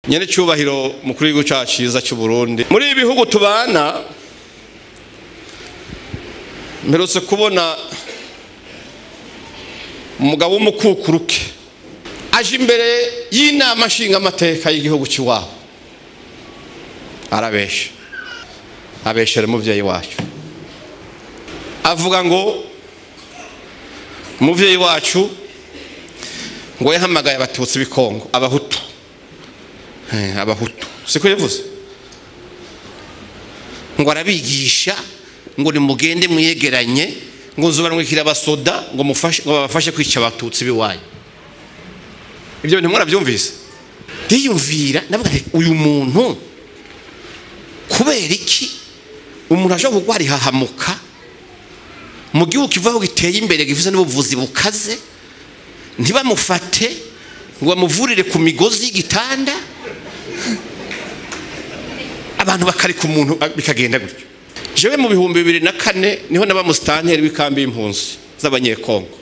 Nyene cyubahiro mukuru w'igihugu cyacu cyiza cy'u Burundi, muri ibi bihugu tubana mperutse kubona umugabo w'umukukuruke aje imbere y'inama nshingamateka y'igihugu cy'iwabo, arabesha, abeshera umuvyeyi wacu, avuga ngo umuvyeyi wacu ngo yahamagaye abatutsi b'ikongo, abahutu, abahutu siko yavuze, ngo arabigisha ngo nimugende mwiyegeranye, ngo nzobarungikira abasoda ngo mufashe, ngo babafashe kwica abatutsi biwanyu. Ibyo bintu mwarabyumvise? Ndiyumvira ndavuga nti uyu muntu kubera iki umuntu ashobora kugwara ihahamuka mu gihugu kivaho giteye imbere gifise n'ubuvuzi bukaze, ntibamufate ngo bamuvurire ku migozi y'igitanda, abantu bakareka umuntu bikagenda gutyo. Jewe mu 2004 niho naba musitanteri w'ikambi y'impunzi z'abanyekongo,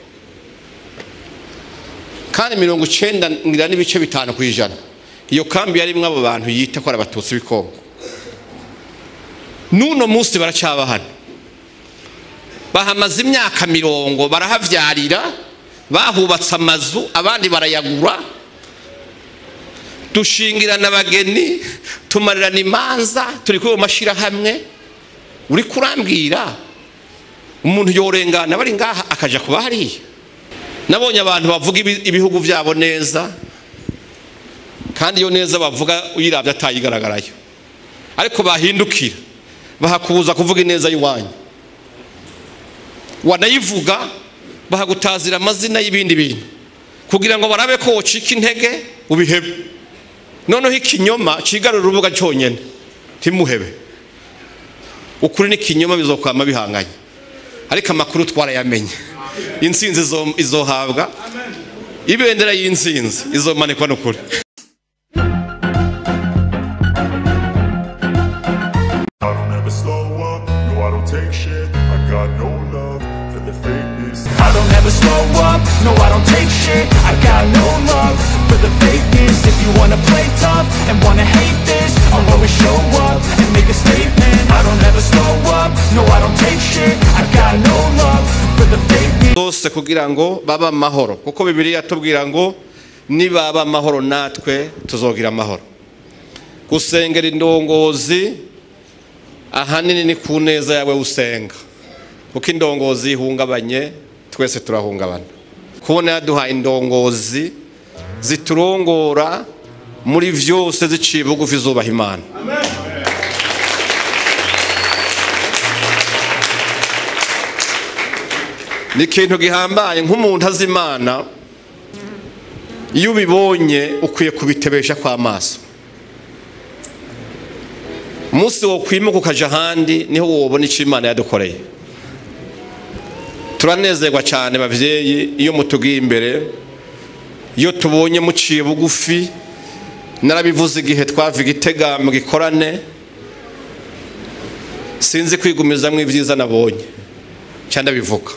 kandi 90.5% iyo kambi yarimwo abo bantu yita ko ari abatutsi b'ikongo. Nuno munsi baracaba hano, bahamaze imyaka 40, barahavyarira, bahubatse amazu, abandi barayagura, dushingirana abageni, tumarirana imanza, turi kuri mashira hamwe. Uri kurambwira umuntu yorengana bari ngaha akaja kuba hariya? Nabonye abantu bavuga ibihugu byabo neza, kandi iyo neza bavuga uyiravye atayigaragarayo, ariko bahindukira bahakubuza kuvuga ineza y'iwanyu, wanayivuga bahagutazira amazina y'ibindi bintu kugira ngo barabe ko wocika intege ubihebe. Noneho ikinyoma cigarura urubuga cyonyene ntimuhebe. Ukuri n'ikinyoma bizokwama bihanganye, ariko amakuru twarayamenye. Intsinzi izohabwa, ibendera y'intsinzi izomanikwa n'ukuri. I don't ever slow up, no I don't take shit. I got no love for the fakeness. I don't ever slow up, no I don't take shit. I got no love for the fakeness. If you wanna play tough and wanna hate this, I'll always show up and make a statement. I don't ever slow up, no I don't take shit. I got no love for the fakeness. Zose kugira ngo baba amahoro, kuko Bibiliya yatubwira ngo nibaba amahoro natwe tuzogira amahoro. Gusengera indongozi ahanini ni ku neza yawe usenga, kuko indongozi ihungabanye twese turahungabana. Kubona yaduha indongozi ziturongora muri vyose ziciye bugufi zubaha Imana. Ni ikintu gihambaye nk'umuntu azi Imana, iyo ubibonye ukwiye kubitebesha kw'amaso. Umunsi wo kwimuka ukaja ahandi niho wobona ico Imana yadukoreye. Turanezerwa cyane bavyeyi iyo mutugiye imbere, iyo tubonye muciye bugufi. Narabivuze igihe twava Igitega mu gikorane, sinzi kwigumizamwo ivyiza nabonye, ca ndabivuga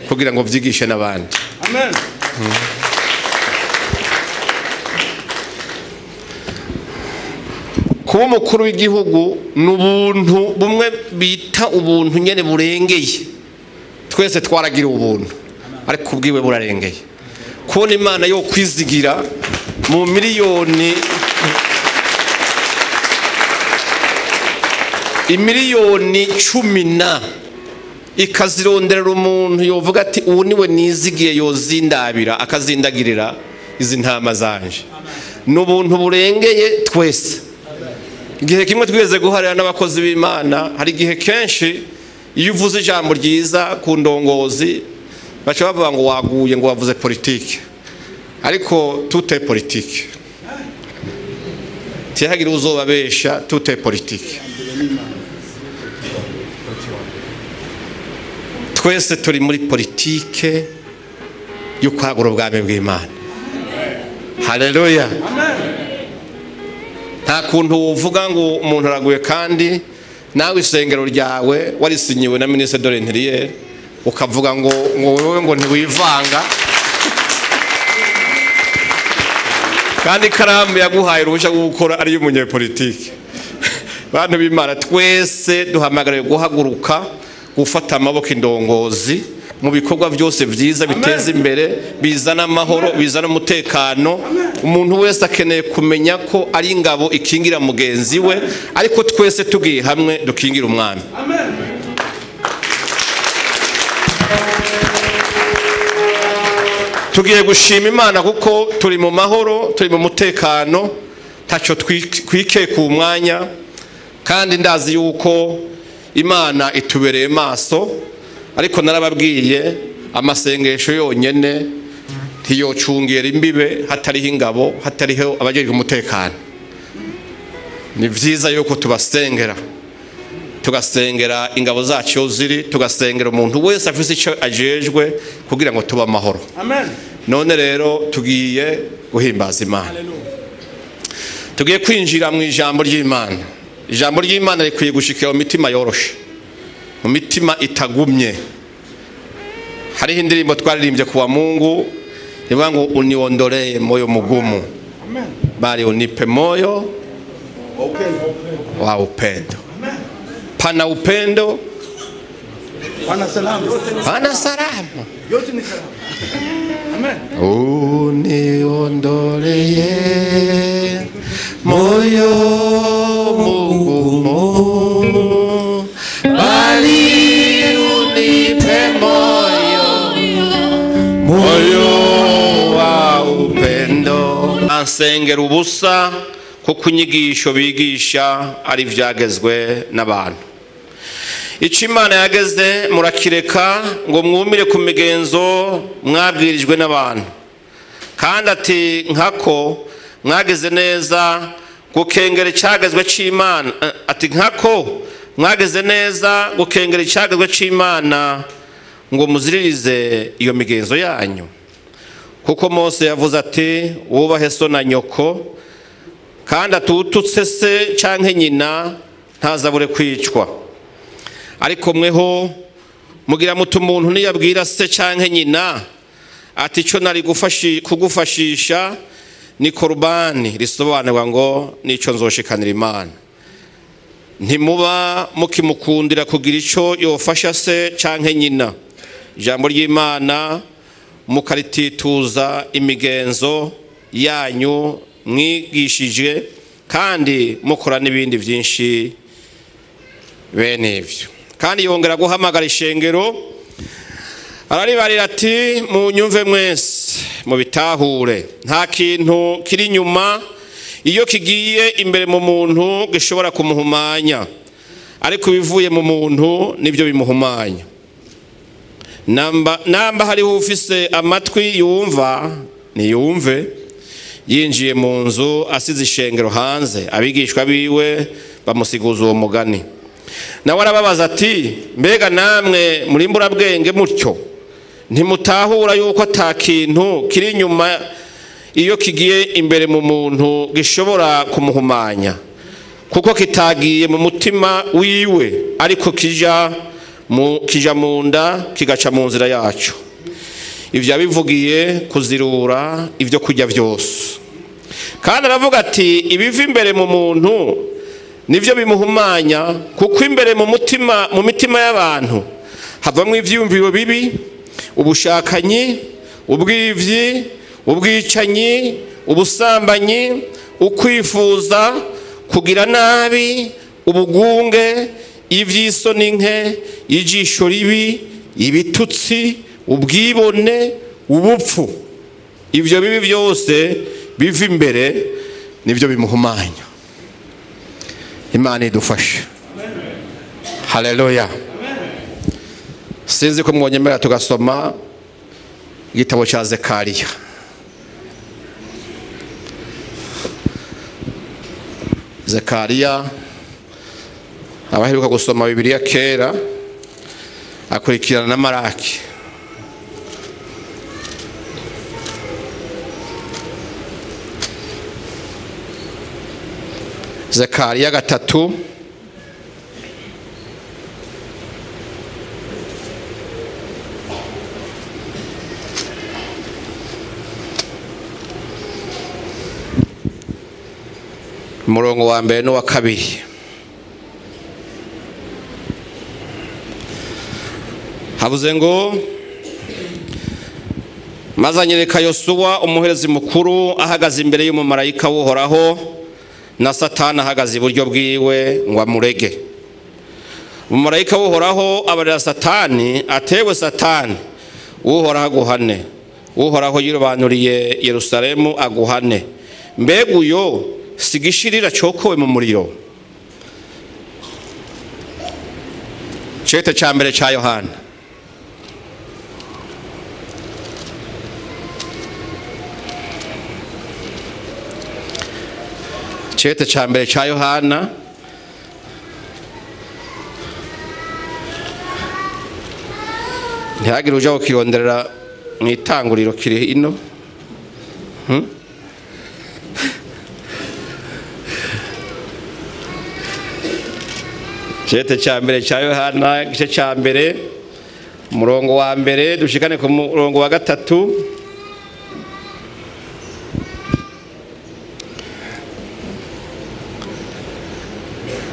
kugira ngo vyigishe n'abandi. Amen. Kuba umukuru w'igihugu ni ubuntu bumwe bita ubuntu nyene burengeye. Twese twaragira ubuntu, ariko ubwiwe burarengeye. Kubona Imana yo kwizigira mu miliyoni, imiliyoni 10 ikazironderera umuntu yovuga ati ubu niwe nizigiye yozindabira, akazindagirira izi ntama zanje. Ni ubuntu burengeye twese. Igihe kimwe twigeze guharira n'abakozi b'Imana, hari igihe kenshi iyo uvuze ijambo ryiza ku ndongozi baca bavuga ngo waguye, ngo wavuze politike, ariko tute politike, ntihagire uzobabesha, tute politike. Twese turi muri politike yo kwagura ubwami bw'Imana. Haleluya. Nta kuntu uvuga ngo umuntu araguye kandi nawe isengero ryawe warisinyiwe na ministre de l'Intérieur, ukavuga ngo ngo wewe ngo ntiwivanga. Kandi ikaramu yaguhaye uruhushya rwo gukora ari iy'umunyepolitike. Bantu b'Imana, twese duhamagariwe guhaguruka gufata amaboko indongozi mu bikorwa byose byiza biteza imbere, bizana amahoro, bizana umutekano. Umuntu wese akeneye kumenya ko ari ingabo ikingira mugenzi we, ariko twese tugiye hamwe dukingira umwami. Tugiye gushima Imana kuko turi mu mahoro, turi mu mutekano, ntacyo twikeka umwanya, kandi ndazi yuko Imana itubereye maso. Ariko narababwiye, amasengesho yonyene ntiyocungera imbibe hatariho ingabo, hatariho abajejwe umutekano. Ni vyiza yuko tubasengera, tugasengera ingabo zacu ziri, tugasengera umuntu wese afise ico ajejwe kugira ngo tuba amahoro. Amen. None rero tugiye guhimbaza Imana, tugiye kwinjira mu ijambo ry'Imana. Ijambo ry'Imana rikwiye gushikira mu mitima yoroshe, mu mitima itagumye. Hariho indirimbo twaririmbye kuwa Mungu ivuga ngo uniondoreye moyo mugumu, bali unipe moyo wa upendo. Pana upendo, Pana salama. Pana salama. Yote ni salama. Amen. Uniondoreye moyo mugumu, bali unipe moyo, moyo wa upendo. Ansengera ubusa kuko inyigisho bigisha ari vyagezwe n'abantu. Ico Imana yageze murakireka ngo mwumire ku migenzo mwabwirijwe n'abantu. Kandi ati nkako mwageze neza gukengera icagezwe c'Imana, ati nkako mwageze neza gukengera icagezwe c'Imana ngo muziririze iyo migenzo yanyu. Kuko Mose yavuze ati wubahe so na nyoko, kandi atututse se canke nyina ntazabure kwicwa. Ariko mweho mugira muti umuntu niyabwira se canke nyina ati ico nari kugufashisha ni korubani, risobanurwa ngo nico nzoshikanira Imana. Ntimuba mukimukundira kugira ico yofasha se canke nyina. Ijambo ry'Imana mukaritituza imigenzo yanyu mwigishije, kandi mukora n'ibindi byinshi bene ivyo. Kandi yongera guhamagara ishengero araribarira ati munyumve mwese mubitahure, nta kintu kiri inyuma iyo kigiye imbere mu muntu gishobora kumuhumanya, ariko ibivuye mu muntu nibyo bimuhumanya. Namba hariho ufise amatwi yumva niyumve. Yinjiye mu nzu asize ishengero hanze, abigishwa biwe bamusiguza uwo mugani. Nawe arababaza ati mbega namwe muri mburabwenge mutyo ntimutahura yuko ata kintu kiri inyuma iyo kigiye imbere mu muntu gishobora kumuhumanya, kuko kitagiye mu mutima wiwe, ariko kija mu nda kigaca mu nzira yacu. Ivyo yabivugiye kuzirura ibyo kurya byose. Kandi aravuga ati ibiva imbere mu muntu nivyo bimuhumanya, kuko imbere mu mutima, mu mitima y'abantu havamwo ivyiyumviro bibi, ubushakanyi, ubwivyi, ubwicanyi, ubusambanyi, ukwifuza, kugira nabi, ubugunge, ivy'isoni nke, ijisho ribi, ibitutsi, ubwibone, ubupfu. Ivyo bibi byose biva imbere nivyo bimuhumanya. Imana idufashe. Haleluya. Sinzi ko mwonyemera tugasoma igitabo cya Zekariya. Zekariya abaheruka gusoma Bibiliya kera akurikirana na Maraki. Zekariya 3 Umurongo wa mbere n'uwa kabiri. Havuze ngo maze anyereka Yosuwa umuherezi mukuru ahagaze imbere y'umumarayika w'Uhoraho na Satani ahagaze iburyo bwiwe ngo amurege. Umumarayika w'Uhoraho abarira Satani atewe Satani, Uhoraho aguhane, Uhoraho yirobanuriye Yerusalemu aguhane, mbega uyo si igishirira cokowe mu muriro. Cete ca mbere ca Yohana. Cete ca mbere ca Yohana ntihagire uja kukironderera mu itanguriro kiri ino. Cete ca mbere ca Yohana igice ca mbere umurongo wa mbere dushikane ku murongo wa gatatu.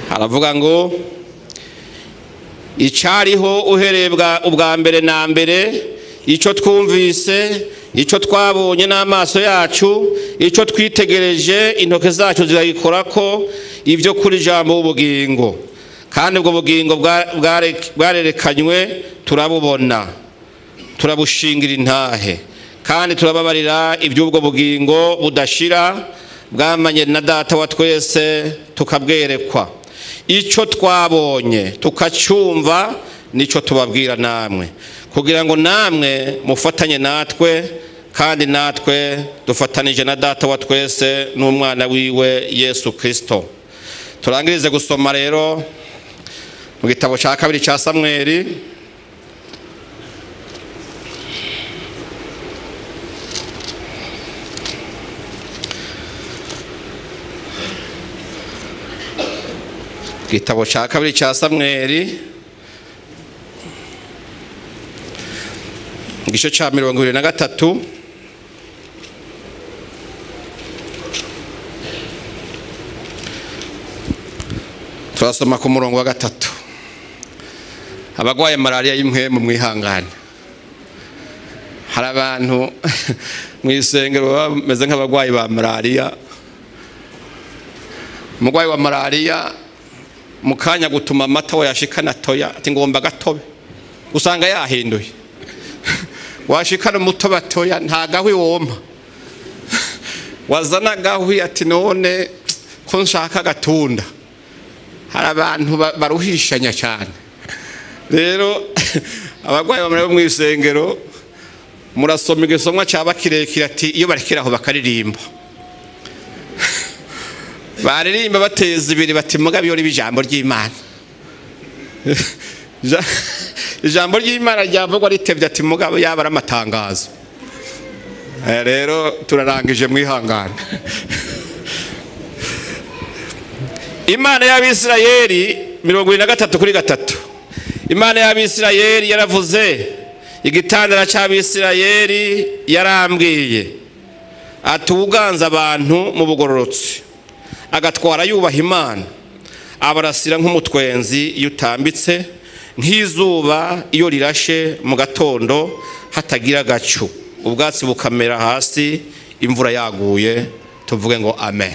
Haravuga ngo icariho uherebwa ubwa mbere na mbere, ico twumvise, ico twabonye n'amaso yacu, ico twitegereje intoke zacu ziragikorako, ivyo kuri jambo w'ubugingo, kandi ubwo bugingo bwarerekanywe turabubona, turabushingira intahe, kandi turababarira iby'ubwo bugingo budashira bwamanye na Data wa twese tukabwerekwa. Ico twabonye tukacyumva nico tubabwira namwe, kugira ngo namwe mufatanye natwe, kandi natwe dufatanije na Data wa twese n'umwana wiwe Yesu Kristo. Turangirize gusoma rero mu gitabo cya kabiri cya Samweli Gitabo cya kabiri cya Samweli igice cya 23. Turasoma ku murongo wa 3. Abagwaye malaria y'imwe mu mwihangane. Hari abantu mu isengero bameze nk'abagwayi ba malaria. Umugwayi wa malaria mukanya gutuma amata wayashikana toya ati ngomba gatobe, usanga yahinduye. Washikana umutobe atoya nta gahwi woma, wazana gahwi ati none ko nshaka gatunda. Hari abantu baruhishanya cyane. Rero abagwayi bamwe mu isengero murasoma igisomwa cyaba kirekire ati iyo barekeraho bakaririmba, baririmba bateza ibiri bati mugabe iyo ijambo ry'Imana, ijambo ry'Imana ryavugwa ritevye ati mugabe yaba aramatangazo. Rero turarangije mwihangane. Imana y'Abisirayeli 73:3. Imana y'Abisirayeli yaravuze, igitandara cy'Abisirayeli yarambwiye ati uganza abantu mu bugororotsi agatwara yubaha Imana, abarasira nk'umutwenzi iyo utambitse, nk'izuba iyo rirashe mu gatondo hatagira gacu, ubwatsi bukamera hasi imvura yaguye. Tuvuge ngo amen.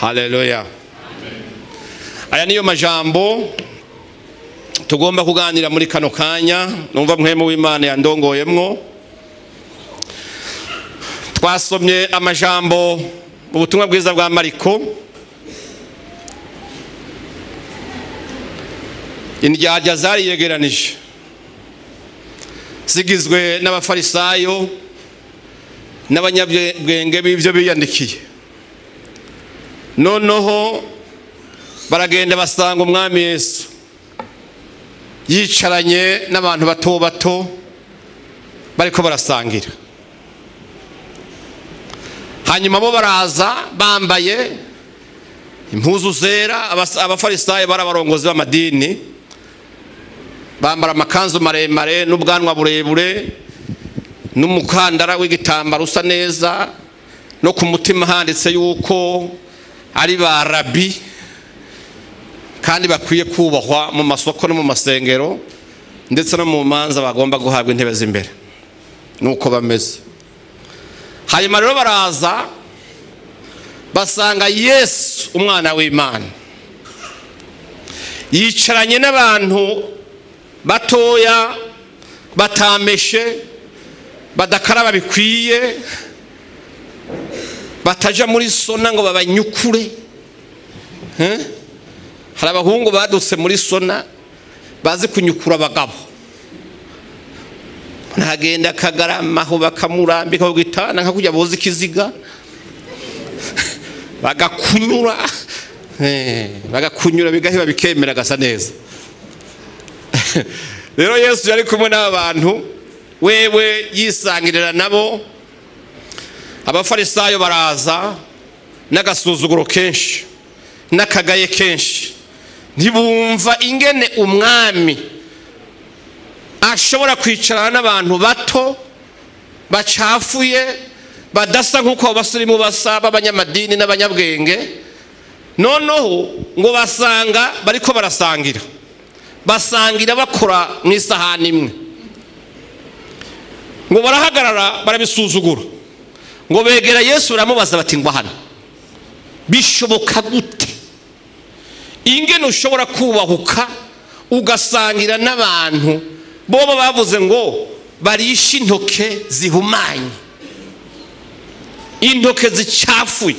Haleluya. Aya niyo majambo tugomba kuganira muri kano kanya. Numva mwemu w'Imana yandongoyemwo. Twasomye amajambo mu butumwa bwiza bwa Mariko. Indyarya zariyegeranije zigizwe n'abafarisayo n'abanyabwenge b'ivyo biyandikiye. Noneho baragenda basanga umwami Yesu yicaranye n'abantu bato bato bariko barasangira. Hanyuma bo baraza bambaye impuzu zera. Abafarisayo barabarongozi b'amadini, bambara amakanzu maremare n'ubwanwa burebure n'umukandara w'igitambaro usa neza, no ku mutima handitse yuko Ari ba rabi kandi bakwiye kubahwa mu masoko no mu masengero ndetse no mu manza, bagomba guhabwa intebe z'imbere nuko bameze. Hanyuma rero baraza basanga Yesu umwana w'Imana yicaranye n'abantu batoya, batameshe, badakaraba bikwiye, bataja muri sona ngo babanyukure. Hari abahungu badutse muri sona bazi kunyukura abagabo, ntagenda akagarama aho bakamurambika ku gitanda nka kujya boza ikiziga, bagakunyura, bagakunyura bigaheba bikemera gasa neza. Rero Yesu yari kumwe n'abantu, wewe yisangirira nabo. Abafarisayo baraza n'agasuzuguro kenshi n'akagaye kenshi, ntibumva ingene umwami ashobora kwicarana n'abantu bato bacafuye, badasa nk'uko abasirimu basa b'abanyamadini n'abanyabwenge. Noneho ngo basanga bariko barasangira, basangira bakora mu isahani imwe, ngo barahagarara barabisuzugura, ngo begera Yesu baramubaza bati ngo hano bishoboka gute ingene ushobora kubahuka ugasangira n'abantu bobo bavuze ngo barisha intoke zihumanye, intoke zicafuye,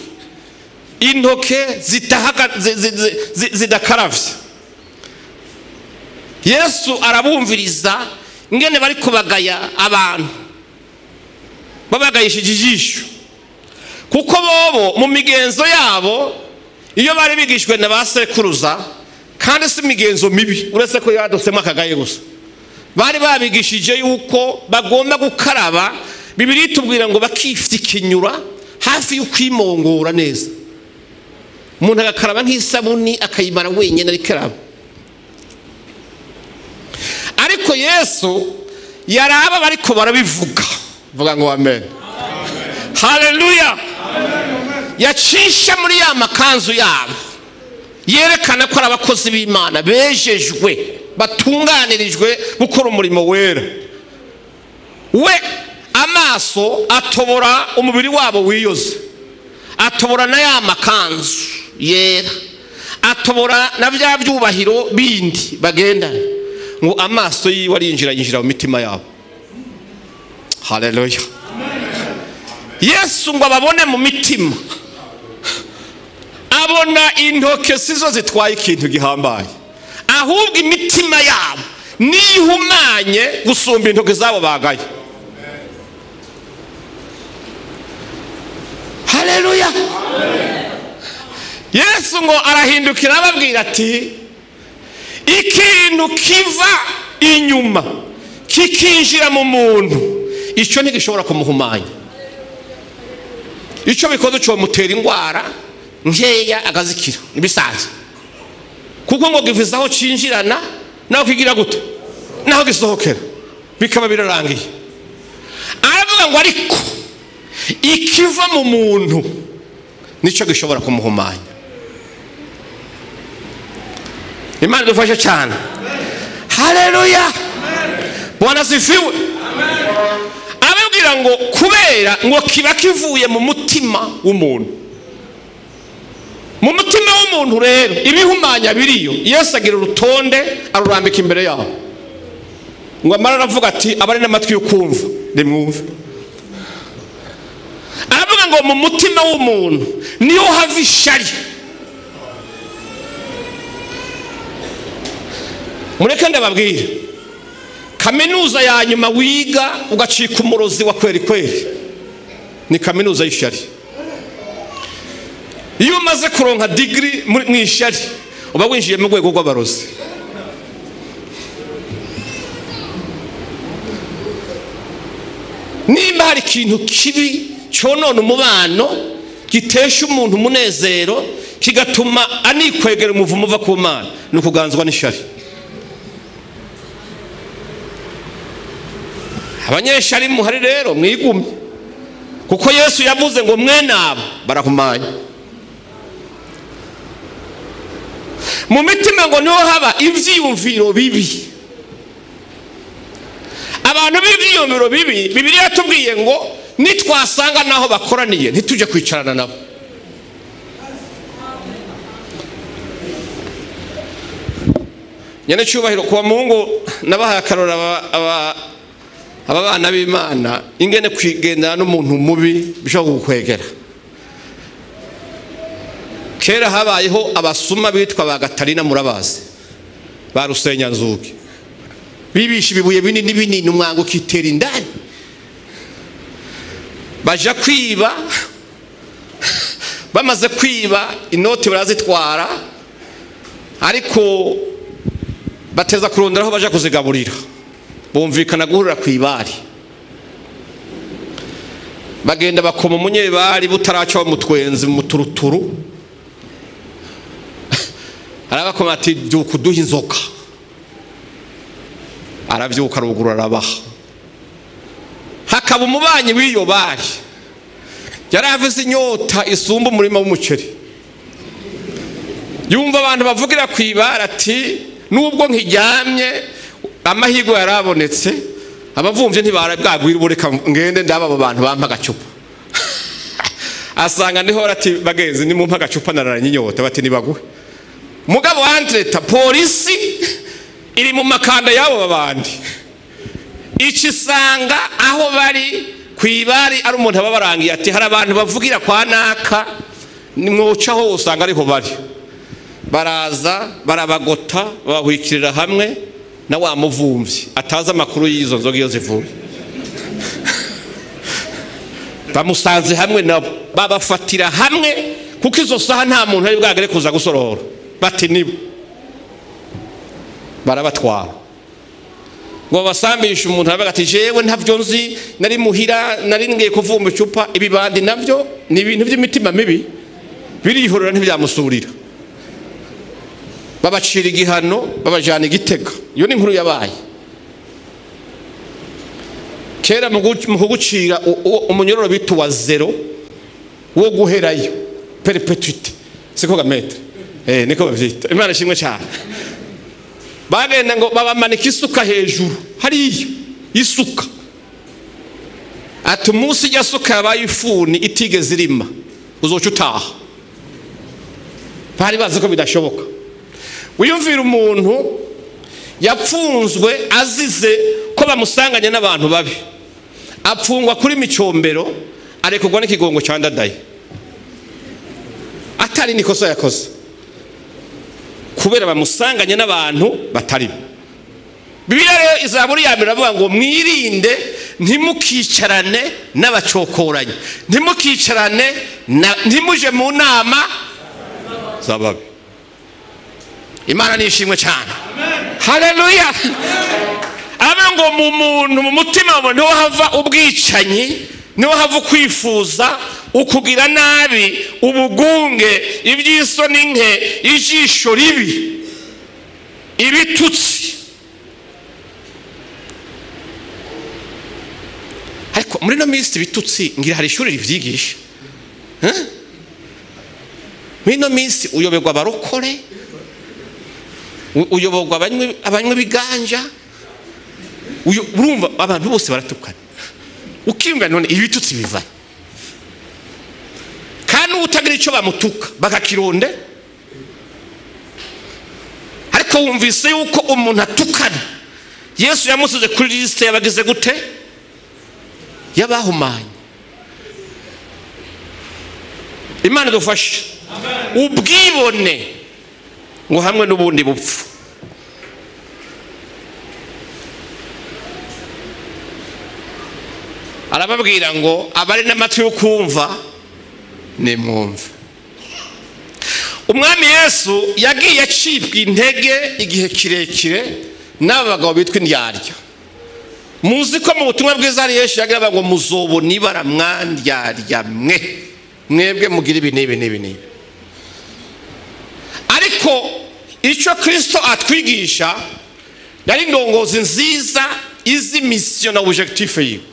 intoke zidakaravye. Yesu arabumviriza ingene bari kubagaya abantu, babagayishije ijisho, kuko bobo mu migenzo yabo iyo bari bigishwe na ba sekuruza, kandi si imigenzo mibi uretse ko yadutsemo akagaye gusa, bari babigishije yuko bagomba gukaraba. Bibiliya itubwira ngo bakifitikinyura hafi y'ukwimongora neza, umuntu agakaraba nk'isabuni akayimara wenyine arikaraba. Ariko Yesu yaraba bariko barabivuga, vuga ngo amen, haleluya. Yacisha muri ya makanzu yabo yerekana ko ari abakozi b'Imana bejejwe, batunganirijwe gukora umurimo wera. We amaso atobora umubiri wabo wiyoze, atobora na ya makanzu yera, atobora na bya byubahiro bindi bagendana, ngo amaso yiwe arinjira yinjira mu mitima yabo. Haleluya. Yesu ngo ababone mu mitima, abona intoke sizo zitwaye ikintu gihambaye, ahubwo imitima yabo nihumanye gusumba intoke zabo bagaye. Haleluya. Yesu ngo arahindukira ababwira ati ikintu kiva inyuma kikinjira mu muntu, icyo ntigishobora kumuhumanya. Icyo bikoze cyo mutera indwara nkeya agazikira ibisanzwe, kuko ngo giviza aho cinjirana naho kigira gute naho gisohokera bikaba birarangiye. Aravuga ngo ariko ikiva mu muntu nicyo gishobora kumuhumanya. Imana idufashe cyane. Haleluya. Bwana sifiwe. Ababwira ngo kubera ngo kiba kivuye mu mutima w'umuntu. Mu mutima w'umuntu rero ibihumanya biriyo. Yesu agira urutonde arurambika imbere yabo, ngo amara aravuga ati abari n'amatwi yo kumva nimwumve. Aravuga ngo mu mutima w'umuntu niho hava ishari. Mureke ndababwire, kaminuza ya nyuma wiga ugacika umurozi wa kweri kweri ni kaminuza y'ishari. Iyo umaze kuronka degree mu ishari uba winjiye mu rwego rw'abarozi. Nimba hari ikintu kibi cyonona umubano, gitesha umuntu umunezero, kigatuma anikwegera umuvumo uva ku Mana, ni ukuganzwa n'ishari. Abanyeshari muhari rero mwigumye, kuko Yesu yavuze ngo mwe nabo barahumanya. Mu mitima ngo niho haba ivyiyumviro bibi. Abantu b'ivyiyumviro bibi, Bibiliya yatubwiye ngo nitwasanga naho bakoraniye ntituje kwicarana nabo. Nyene cyubahiro kuwa Mungu nabahaye akarora aba bana b'Imana ingene kwigendana n'umuntu mubi bishobora kukwegera. Kera habayeho abasuma bitwa ba Gatarina, murabazi, ba Rusenyanzuki, bibisha ibibuye binini binini umwango ukitera indani, baja kwiba. Bamaze kwiba inoti barazitwara, ariko bateza kurondera aho baja kuzigaburira. Bumvikana guhurira ku ibari, bagenda bakoma umunyebari butaraca mutwenzi muturuturu, arabakoma ati byuka uduha inzoka. Aravyuka arugurura arabaha. Hakaba umubanyi w'iyo bari yari afise inyota isumba umurima w'umuceri. Yumva abantu bavugira ku ibara ati nubwo nkiryamye amahirwe yarabonetse, abavumvye ntibarabwagwira ubureka ngende ndaba abo bantu bampa agacupa. Asanga niho ati bagenzi ni mumpa agacupa nararanye inyota, bati nibaguhe. Mugabo wantreta polisi iri mu makanda yabo babandi, icisanga aho bari kwibari ari umuntu ababarangiye ati hari abantu bavugira kwa naka nimwocaho usanga ariho bari. Baraza barabagota babahwikirira hamwe na wa muvumvyi ataza amakuru y'izo nzoga iyo zivuye. Bamusanze hamwe nabo babafatira hamwe, kuko izo saha nta muntu ari bwagere kuza gusorora. Bati nibo barabatwara ngo basambisha umuntu aravuga ati jewe ntavyo nzi, nari muhira nari ngiye kuvumba icupa. Ibibandi navyo ni ibintu by'imitima mibi birihorera ntibyamusurira. Babacira igihano babajana igitega. Iyo ni inkuru yabaye kera. Mu kugucira umunyororo bituwa zero wo guherayo perpetuité, siko gametre niko bavyita. Imana ishimwe cyane. Bagenda ngo babamanika isuka hejuru hariyo isuka, ati umunsi ijya suka yabaye ifuni itigeze irima uzoca utaha. Bari bazi ko bidashoboka. Wiyumvira umuntu yapfunzwe azize ko bamusanganye n'abantu babi, apfungwa kuri micombero, arekurwa n'ikigongo cya Ndadaye atari nikosa yakoze, kubera bamusanganye n'abantu batari. Bibiliya rero Izaburi ya mbere avuga ngo mwirinde ntimukicarane n'abacokoranye, ntimukicarane, ntimuje mu nama z'ababi. Imana nishimwe cyane. Haleluya. Abe ngo mu muntu mu mutima wawe niho hava ubwicanyi, niho hava kwifuza, ukugira nabi, ubugunge, iby'isoni nke, ijisho ribi, ibitutsi. Ariko muri no minsi ibitutsi ngira hari ishuri rivyigisha. Muri no minsi uyoberwa abarokore, uyoborwa abanywe biganja, urumva abantu bose baratukana. Ukiyumva none ibitutsi bivaye. Kandi utagira icyo bamutuka bakakironde. Ariko wumvise yuko umuntu atukana, Yesu yamusize kuri liste yabagize gute? Yabahumanye. Imana idufashe. Ubwibone ngo hamwe n'ubundi bupfu. Arababwira ngo abari n'amatwi yo kumva nimwumve. Umwami Yesu yagiye acibwa intege igihe kirekire n'aba bagabo bitwa indyarya. Muzi ko mu butumwa bwiza ari Yesu yagira ngo muzobona ibara mwandyarya mwe, mwebwe mugira ibi n'ibi n'ibi n'ibi. Ariko icyo Kristo atwigisha yari indongozi nziza izi mission na objectif yiwe,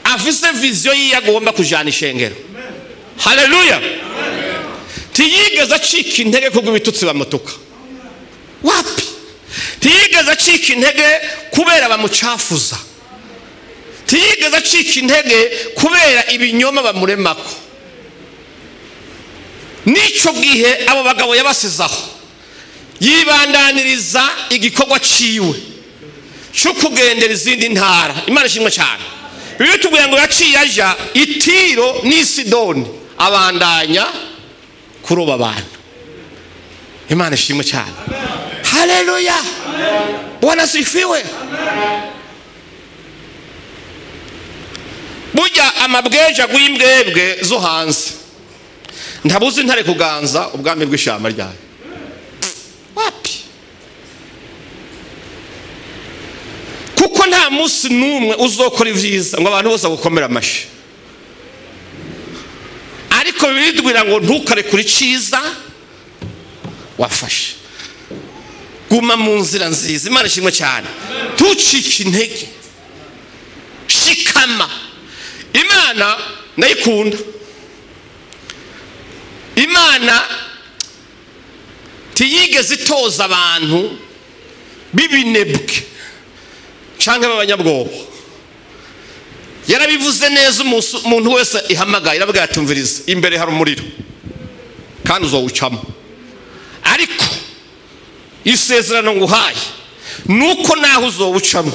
afise vision yiye agomba kujana ishengero. Haleluya. Ntiyigeze acika intege kubwo ibitutsi bamutuka. Wapi? Ntiyigeze acika intege kubera bamucafuza. Ntiyigeze acika intege kubera ibinyoma bamuremako. N'icyo gihe abo bagabo yabasizaho, yibandaniriza igikorwa ciwe cyo kugendera izindi ntara. Imana ishimwe cyane. Bibiliya itubwira ngo yaciye aja i Tiro n'i Sidoni, abandanya kuroba abantu. Imana ishimwe cyane. Haleluya, Bwana asifiwe. Burya amabweja gw'imbwebwe zo hanze ntabuze intare kuganza ubwami bw'ishyamba ryayo. Wapi? Kuko nta munsi n'umwe uzokora ibyiza ngo abantu bose bagukomere amashyi. Ariko bibiliya ngo ntukarekure icyiza wafashe, guma mu nzira nziza. Imana ishimwe cyane. Ntucike intege, shikama. Imana ndayikunda. Imana ntiyigeze itoza abantu b'ibinebwe cyangwa b'abanyabwoba. Yarabivuze neza, umuntu wese ihamagaye irabwira ati umviriza, imbere hari umuriro kandi uzawucamo, ariko isezerano nguhaye nuko naho uzawucamo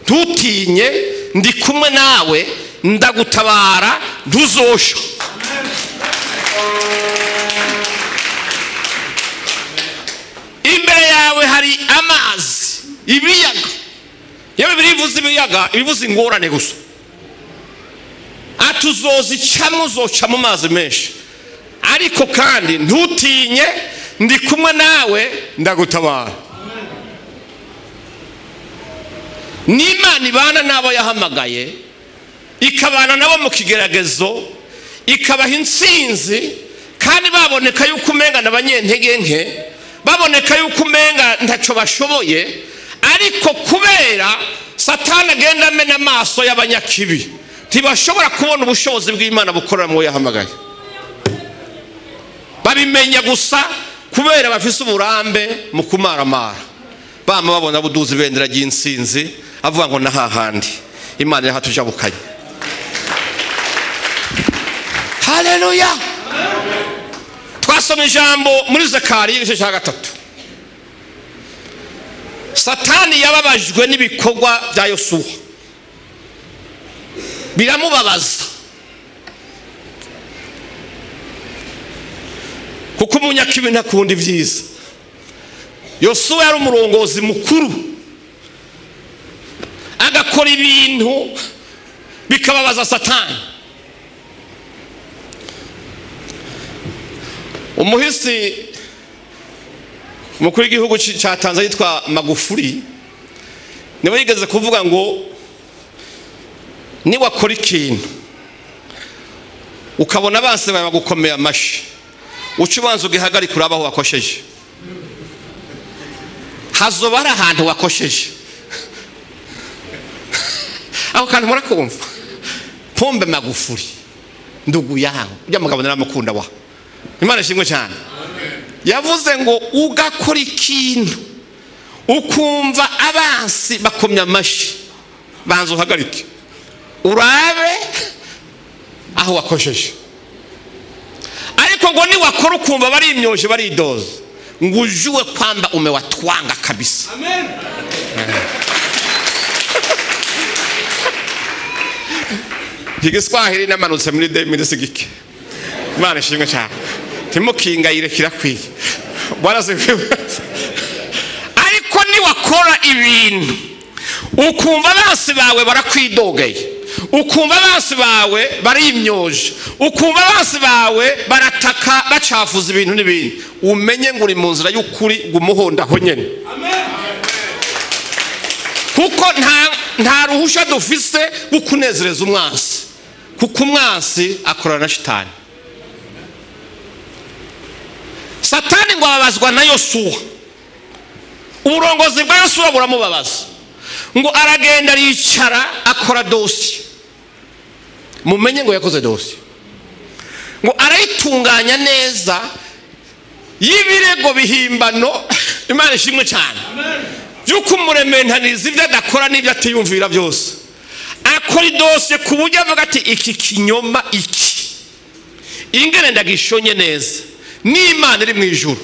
ntutinye, ndi kumwe nawe, ndagutabara, ntuzosha. Imbere yawe hari amazi, ibiyaga. Iyo Bibiliya ivuze ibiyaga, ibivuze ingorane gusa. Ati uzozicamo, uzoca mu mazi menshi, ariko kandi ntutinye, ndi kumwe nawe, ndagutabara. N'Imana ibana n'abo yahamagaye, ikabana nabo mu kigeragezo, ikabaha intsinzi, kandi baboneka yuko umenga n'abanyentege nke, baboneka yuko umenga ntacyo bashoboye, ariko kubera Satani agenda amena amaso y'abanyakibi, ntibashobora kubona ubushobozi bw'Imana bukorera mu yahamagaye. Babimenya gusa kubera bafise uburambe mu kumaramara. Bama babona buduza ibendera ry'intsinzi, avuga ngo na hahandi Imana irahatujabukanye. Haleluya. Twasoma ijambo muri Zakariya igice cya 3. Satani yababajwe n'ibikorwa bya Yosuwa, biramubabaza, kuko umunyakibi ntakunda ibyiza. Yosuwa yari umurongozi mukuru, agakora ibintu bikababaza Satani. Umuhisi umukuru w'igihugu cya Tanzania yitwa Magufuli niwe yigeze kuvuga ngo niwakora ikintu ukabona abansi bawe bagukomeye amashyi, uca ubanza ugihagarika urabe aho wakosheje. Hazoba hari ahantu wakosheje. Aho kantu murakumva. Pombe Magufuli ndugu yawe, ujya mugabo naramukunda wa. Imana ishimwe cyane. Yavuze ngo ugakora ikintu ukumva abansi bakomye amashyi, banza uhagarike urabe aho wakosheje. Ariko ngo niwakora ukumva barimyoje baridoza, ngo ujue kwamba umewatwanga kabisa. Amen. Igiswahili namanutse muri 2006. Imana ishimwe cyane. Ntimukingayire kirakwiye. Bwana asifiwe. Ariko niwakora ibintu ukumva abansi bawe barakwidogeye, ukumva abansi bawe barimyoje, ukumva abansi bawe barataka bacafuza ibintu n'ibindi, umenye ngo uri mu nzira y'ukuri, gumuhondaho nyene. Amen. Kuko nta ruhusha dufise rwo kunezereza umwansi, kuko umwansi akorana na shitani. Satani ngo ababazwa na Yosuwa. Uburongozi bwa Yosuwa buramubabaza. Ngo aragenda aricara akora dosiye. Mumenye ngo yakoze dosiye. Ngo arayitunganya neza, y'ibirego bihimbano. Imana ishimwe cyane yuko umurementaniza ibyo adakora n'ibyo atiyumvira byose, akora idosiye ku buryo avuga ati iki kinyoma iki ingene ndagishonye neza n'Imana iri mu ijuru,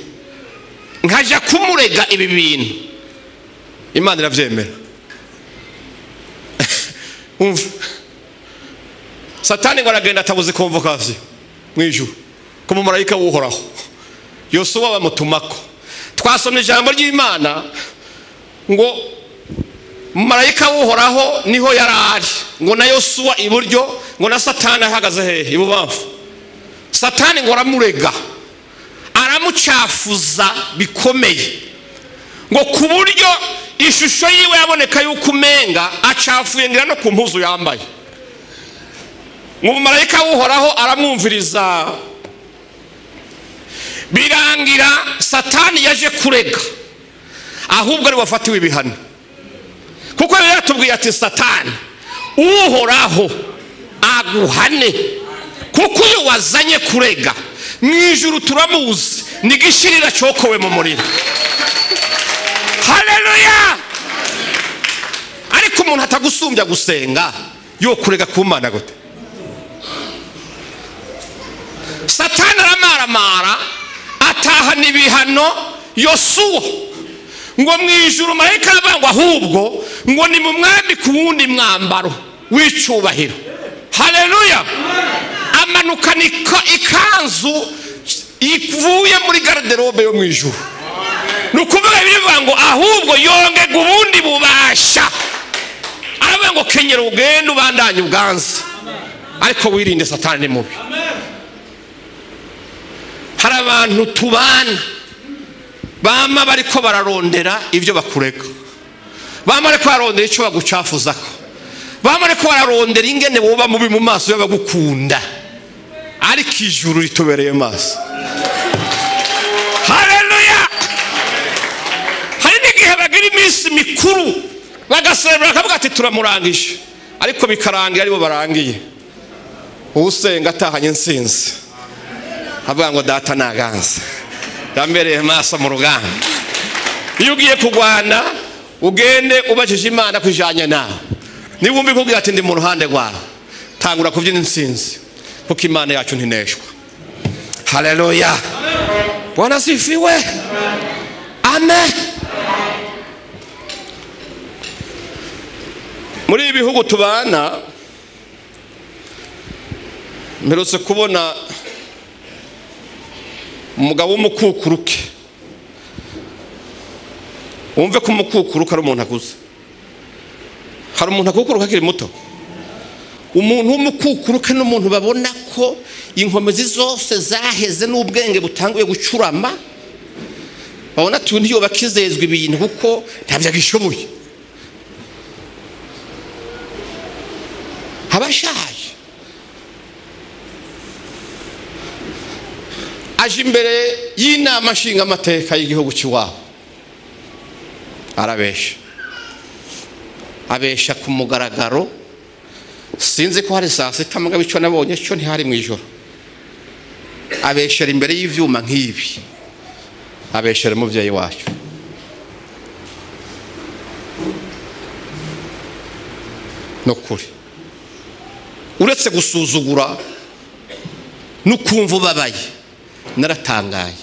nkaja kumurega ibi bintu, Imana iravyemera. Umva, Satani ngo aragenda atabuze convocation mu ijuru ku mumarayika w'Uhoraho, Yosuwa bamutumako. Twasomye ijambo ry'Imana ngo marayika w'Uhoraho niho yarari, ngo na Yosuwa iburyo, ngo na Satani ahagaze hehe ibubamfu. Satani ngo aramurega, aramucafuza bikomeye, ngo ku buryo ishusho yiwe yaboneka yuko umenga acafuye ngira no ku mpuzu yambaye. Ngo marayika w'Uhoraho aramwumviriza, birangira Satani yaje kurega, ahubwo ari wafatiwe ibihano. Kuko yari yatubwiye ati Satani Uhoraho aguhane, kuko uyu wazanye kurega mu ijuru turamuzi, ni gishirira cokowe mu muriro. Haleluya! Ariko umuntu atagusumbya gusenga yo kurega ku Mana gute? Satani aramaramara atahana ibihano Yosuwa, ngo mu ijuru marayika arabangwa, ahubwo ngo ni mu mwami ku wundi mwambaro w'icubahiro. Haleluya! Amanukana ikanzu ivuye muri garderobe yo mu ijuru. Ni ukuvuga bivuga ngo ahubwo yongega ubundi bubasha, aravuga ngo kenyera ugende ubandanye ubwanza, ariko wirinde Satani ni mubi. Hari abantu tubana bama bariko bararondera ibyo bakurega, bama bariko bararondera icyo bagucafuzako, bama bariko bararondera ingene woba mubi mu maso y'abagukunda, ariko ijuru ritubereye maso. Haleluya! Hari n'igihe bagira iminsi mikuru bagaserebura bakavuga ati turamurangije, ariko bikarangira aribo barangiye. Usenga atahanye insinzi avuga ngo data naganze, yambereye maso mu rugamba. Iyo ugiye kurwana ugende ubajije Imana kwijanye nawe, niba wumva ikubwira ati ndi mu ruhande rwawe, tangura kubyina insinzi, kuko Imana yacu ntineshwa. Haleluya! Bwana sifiwe. Amen. Muri ibi bihugu tubana, mperutse kubona umugabo w'umukukuruke. Wumve ko umukukuruke ari umuntu akuze. Hari umuntu akukuruka akiri muto. Umuntu w'umukukuruke n'umuntu babona ko inkomezi zose zaheze n'ubwenge butanguye gucurama, babona ati ntiyo bakizezwa ibintu kuko ntabyo agishoboye, abashaje. Aje imbere y'inama nshingamateka y'igihugu cy'iwabo, arabesha, abesha ku mugaragaro. Sinzi ko hari saa sita mugabo icyo nabonye cyo ntihari mu ijoro. Abeshera imbere y'ivyuma nk'ibi, abeshera umuvyeyi wacu. No kuri uretse gusuzugura no kumva ubabaye, naratangaye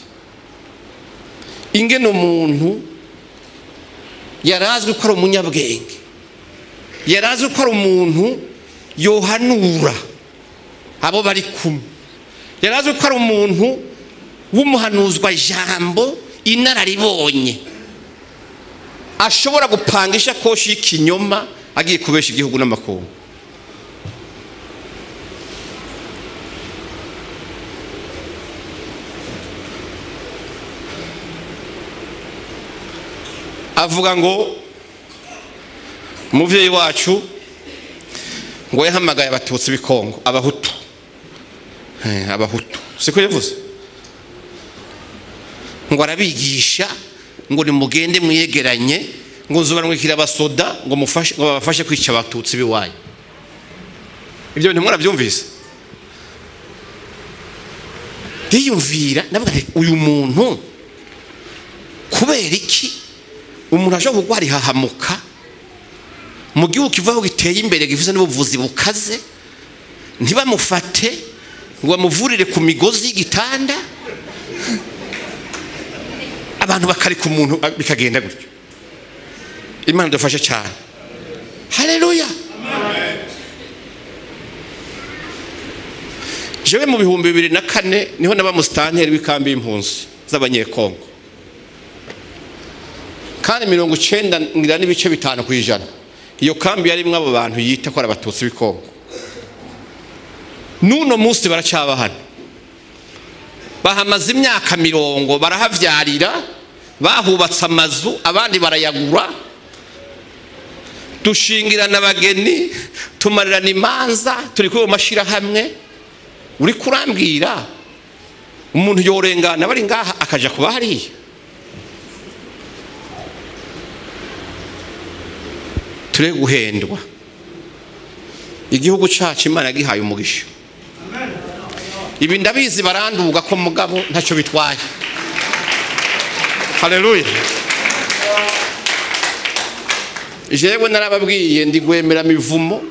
ingene umuntu yarazwi ko ari umunyabwenge, yarazwi ko ari umuntu yohanura abo bari kumwe, yarazwi ko ari umuntu w'umuhanuzwa jambo inararibonye, ashobora gupanga ishakoshi y'ikinyoma agiye kubesha igihugu n'amakungu. Avuga ngo umuvyeyi wacu ngo yahamagaye abatutsi b'ikongo, abahutu, abahutu siko yavuze, ngo arabigisha ngo nimugende mwiyegeranye, ngo nzobarungikira abasoda ngo mufashe, ngo babafashe kwica abatutsi biwanyu. Ibyo bintu mwarabyumvise? Ndiyumvira ndavuga nti uyu muntu Kubera iki umuntu ashobora kugwara ihahamuka mu gihugu kivaho giteye imbere gifite n'ubuvuzi bukaze, ntibamufate ngo bamuvurire ku migozi y'igitanda, abantu bakareka umuntu bikagenda gutyo? Imana idufashe cyane. Haleluya. Jewe mu 2004 niho naba musitanteri w'ikambi y'impunzi z'abanyekongo, kandi 90.5% iyo kambi yarimwo abo bantu yita ko ari abatutsi b'ikongo. N'uno munsi baracyaba hano, bahamaze imyaka 40, barahavyarira, bahubatse amazu, abandi barayagura, dushingirana abageni, tumarirana imanza, turi kuri mashira hamwe. Uri kurambwira umuntu yorengana bari ngaha akaja kuba hariya? Ture guhendwa. Igihugu cacu Imana yagihaye umugisha. Ibi ndabizi baranduga ko mugabo ntacyo bitwaye. Haleluya. Jewe narababwiye ndi gwemera mivumo,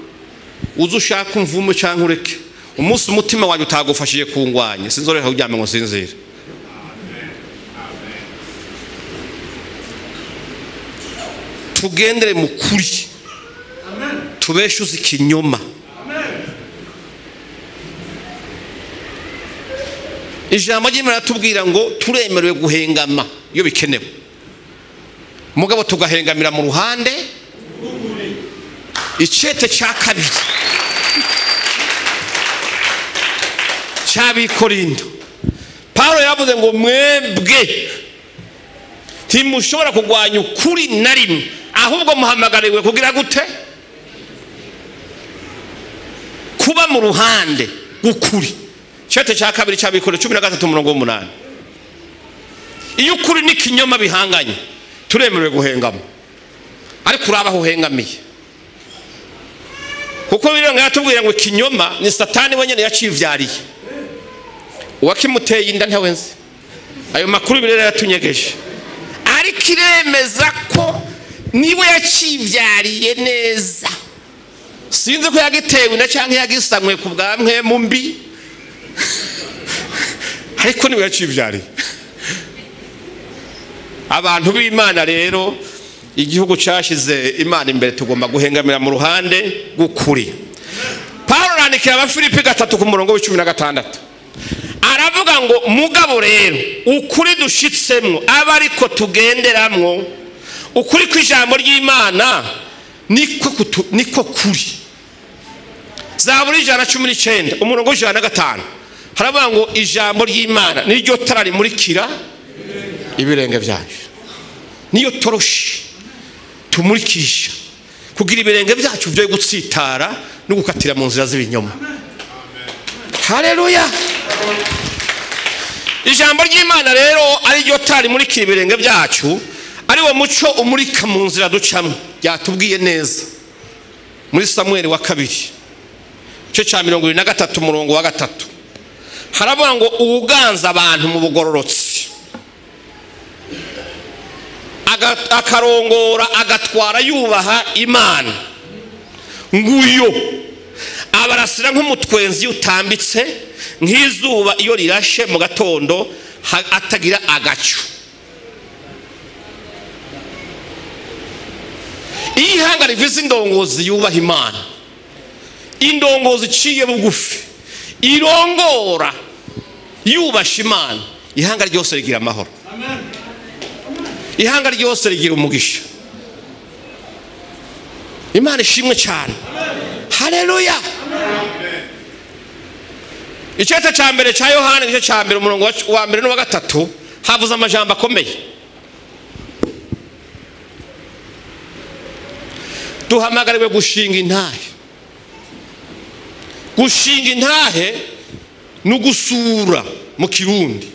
uze ushaka umvumo canke ureke. Umunsi umutima wanjye utagufashije kungwanya, sinzoreka kuryama ngo nsinzire. Tugendere mu kuri, tubeshuze ikinyoma. Ijambo ry'Imana ratubwira ngo turemerewe guhengama iyo bikenewe, mugabo tugahengamira mu ruhande. Icete cya kabiri cy'Abikorindo, Paulo yavuze ngo mwebwe ntimushobora kurwanya ukuri na rimwe, ahubwo muhamagariwe kugira gute? Kuba mu ruhande rw'ukuri. Icete cya kabiri cy'Abikorindo 13 umurongo 8. Iyo ukuri n'ikinyoma bihanganye, turemerewe guhengama, ariko uraba aho uhengamiye, kuko birenga yatubwira ngo ikinyoma ni Satani wenyine yacivyariye, uwakimuteye inda ntawenze. Ayo makuru birera yatunyegeje, ariko iremeza ko niwe yacivyariye neza. Sinzi ko yagitewe na canke yagisamwe ku bwamwe mu mbi, ariko niwe yacivyariye. Abantu b'Imana rero, igihugu cyashize Imana imbere, tugomba guhengamira mu ruhande rw'ukuri. Paulo arandikira Abafilipi 3 ku murongo wa 16, aravuga ngo mugabo rero ukuri dushitsemwo aba ariko tugenderamwo, ukuri kw'ijambo ry'Imana niko kuri. Zaburi 119 umurongo wa 105 haravuga ngo ijambo ry'Imana niryo tara rimurikira ibirenge byacu, niyo toroshi tumurikisha kugira ibirenge byacu byo gutsitara no gukatira mu nzira z'ibinyoma. Haleluya. Ijambo ry'Imana rero ari ryo tara rimurikira ibirenge byacu, ari wo muco umurika mu nzira ducamo. Byatubwiye neza muri Samuel wa kabiri igice cya 23 umurongo wa 3, haravuga ngo uwuganza abantu mu bugororotsi akarongora agatwara yubaha Imana, nguyo abarasira nk'umutwenzi utambitse nk'izuba iyo rirashe mu gatondo atagira agacu. Iyo ihanga rivize indongozi yubaha Imana, indongozi iciye bugufi, irongora yubasha Imana, ihanga ryose rigira amahoro, ihanga ryose rigira umugisha. Imana ishimwe cyane. Haleluya. Icete cya mbere cya Yohana igice cya mbere umurongo wa 1 n'uwa 3 havuze amajambo akomeye. Duhamagariwe gushinga intahe. Gushinga intahe ni ugusura mu Kirundi,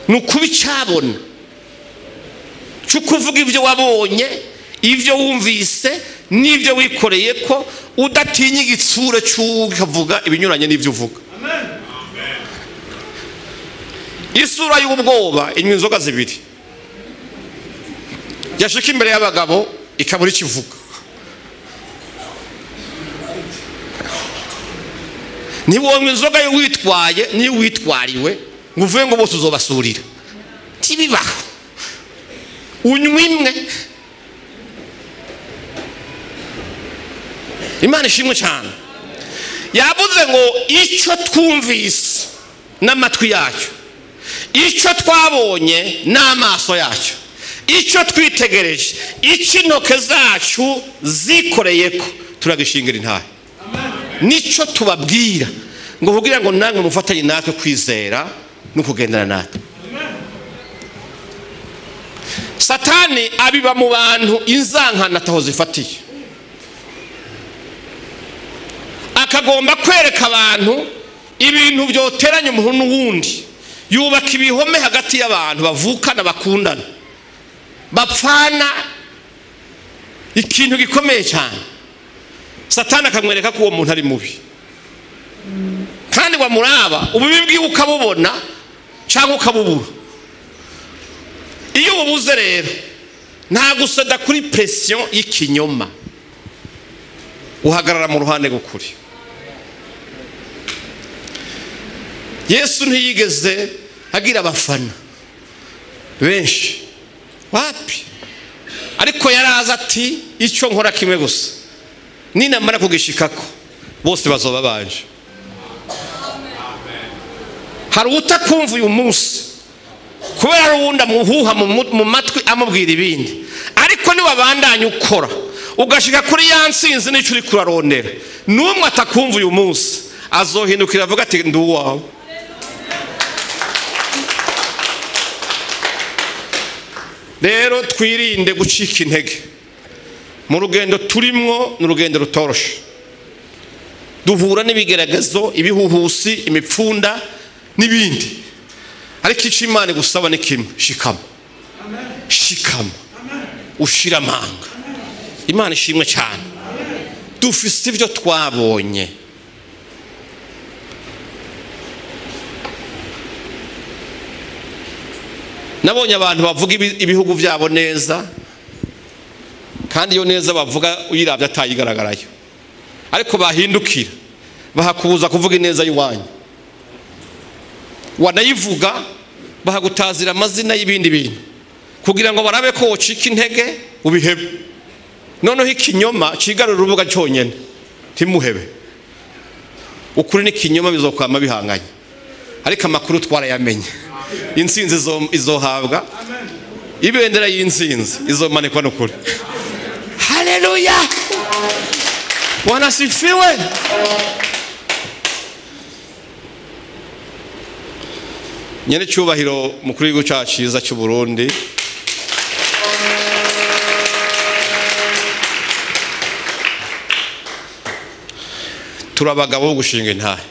ni ukuba icyabona cyo kuvuga ibyo wabonye, ibyo wumvise n'ibyo wikoreye, ko udatinya igitsure cy'ukavuga ibinyuranye n'ibyo uvuga. Isura y'ubwoba inywa inzoga zibiri. Yashika imbere y'abagabo ikabura ikivuga. Ntiwonywa inzoga y'uwitwaye n'iyo witwariwe ngo uvuge ngo bose uzobasurira. Ntibibaho. Unywa imwe. Imana ishimwe cyane. Yavuze ngo icyo twumvise n'amatwi yacyo, icyo twabonye n'amaso yacyo, icyo twitegereje, icyo intoke zacu zikoreyeko, turagishingira intahe. Nicyo tubabwira ngo kugira ngo namwe mufatanye natwe kwizera no kugendana natwe. Satani abiba mu bantu inzankana ataho zifatiye, akagomba kwereka abantu ibintu byoteranya umuntu n'uwundi. Yubaka ibihome hagati y'abantu bavukana, bakundana, bapfana ikintu gikomeye cyane. Satani akamwereka ko uwo muntu ari mubi, kandi wamuraba ububi bwiwe ukabubona cyangwa ukabubura. Iyo ububuze rero nta gusada kuri pression y'ikinyoma, uhagarara mu ruhande rw'ukuri. Yesu ntiyigeze agira abafana benshi, wapi, ariko yaraza ati icyo nkora kimwe gusa, ninamara kugishikako bose bazoba banje. Hari utakumva uyu munsi kubera uwundi amuhuha mu matwi amubwira ibindi, ariko niwabandanya ukora ugashika kuri ya nsinzi n'icyo uri kurarondera, n'umwe atakumva uyu munsi azohindukira avuga ati ndi uwawe. Rero twirinde gucika intege mu rugendo turimwo. Ni urugendo rutoroshe, duhura n'ibigaragazo, ibihuhusi, imipfunda n'ibindi, ariko icyo Imana igusaba ni kimwe: shikama, shikama, ushira amanga. Imana ishimwe cyane. Dufise ibyo twabonye. Nabonye abantu bavuga ibihugu byabo neza, kandi iyo neza bavuga uyiravye atayigaragarayo, ariko bahindukira bahakubuza kuvuga ineza y'iwanyu, wanayivuga bahagutazira amazina y'ibindi bintu kugira ngo barabe ko wocika intege ubihebe. Noneho ikinyoma cigarura urubuga cyonyene, ntimuhebe. Ukuri n'ikinyoma bizokwama bihanganye, ariko amakuru twarayamenye. Intsinzi izohabwa, ibendera y'intsinzi izomanikwa n'ukuri. Haleluya, Bwana sifiwe. Nyene cyubahiro mukuru w'igihugu cyacu cyiza cy'u Burundi, turabagabo bo gushinga intahe